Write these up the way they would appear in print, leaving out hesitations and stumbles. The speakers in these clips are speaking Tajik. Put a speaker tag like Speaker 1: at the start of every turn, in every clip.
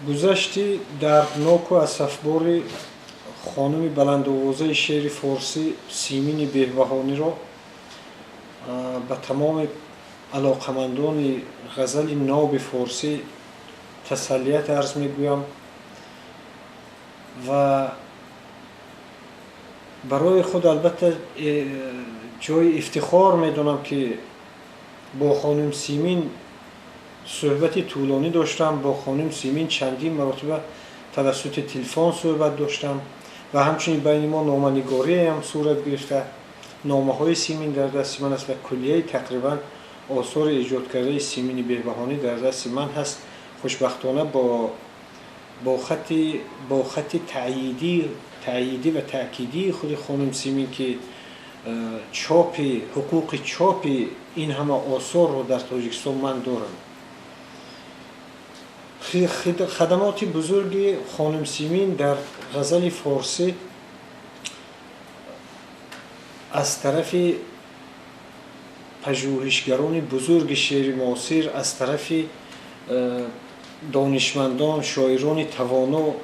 Speaker 1: Гузашти дардноку асафбори хонуми баландовозаи шеъри форсӣ Симини Беҳбаҳониро ба тамоми алоқамандони ғазали ноби форсӣ тасаллият арз мегӯям ва барои худ, албатта, ҷои ифтихор медонам, ки бо хонум Симин суҳбати тӯлонӣ доштам, бо хонум Симин чандин маротиба тавассути телефон суҳбат доштам ва ҳамчунин байни мо номанигориам сурат гирифта. Номаҳои Симин дар дасти ман аст ва куллияи тақрибан осори эҷодкардаи Симини Беҳбаҳонӣ дар дасти ман ҳаст. Хушбахтона, бо хати таъйидӣ ва таъкидии худи хонум Симин, ки чопи ҳуқуқи чопи ин ҳама осорро дар Тоҷикистон ман дорам. Хадамоти бузурги хонум Симин дар ғазали форсӣ аз тарафи пажӯҳишгарони бузурги шеъри муосир, аз тарафи донишмандон, шоирони тавоно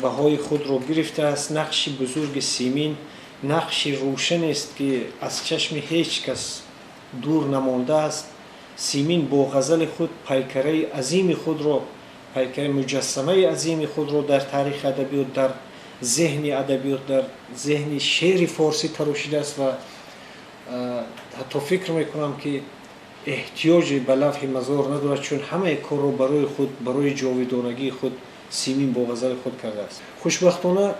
Speaker 1: баҳои худро гирифтааст. Нақши бузурги Симин нақши рӯшанест, ки аз чашми ҳеҷ кас дур намондааст. Симин бо ғазали худ пайкараи азими худро, пайкараи муҷассамаи азими худро дар таърихи адабиёт, дар зеҳни адабиёт, дар зеҳни шеъри форсӣ тарошидааст ва ҳатто фикр мекунам, ки эҳтиёҷе ба лавҳи мазор надорад, чун ҳамаи корро барои худ, барои ҷовидонагии худ Симин бо ғазали худ кардааст. Хушбахтона,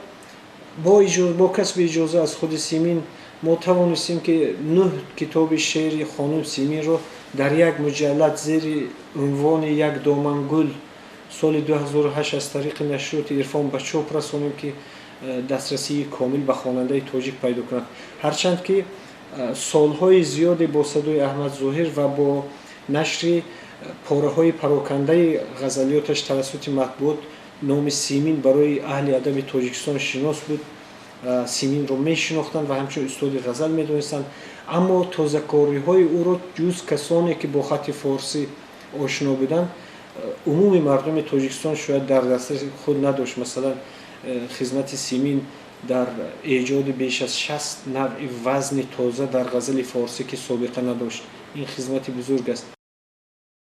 Speaker 1: бо касби иҷоза аз худи Симин мо тавонистем, ки нӯҳ китоби шеъри хонум Симинро дар як муҷаллад зери унвони «Як доман гул» соли 2008 аз тариқи нашриёти «Ирфон» ба чоп расонем, ки дастрасии комил ба хонандаи тоҷик пайдо кунад. Ҳарчанд ки солҳои зиёде бо садои Аҳмад Зоҳир ва бо нашри пораҳои парокандаи ғазалиёташ тавассути матбуот номи Симин барои аҳли адаби Тоҷикистон шинос буд, Симинро мешинохтанд ва ҳамчун устоди ғазал медонистанд, аммо тозакориҳои ӯро ҷуз касоне, ки бо хати форсӣ ошно буданд, умуми мардуми Тоҷикистон шояд дар дастраси худ надошт. Масалан, хизмати Симин дар эҷоди беш аз 60 навъи вазни тоза дар ғазали форсӣ, ки собиқа надошт, ин хизмати бузург аст.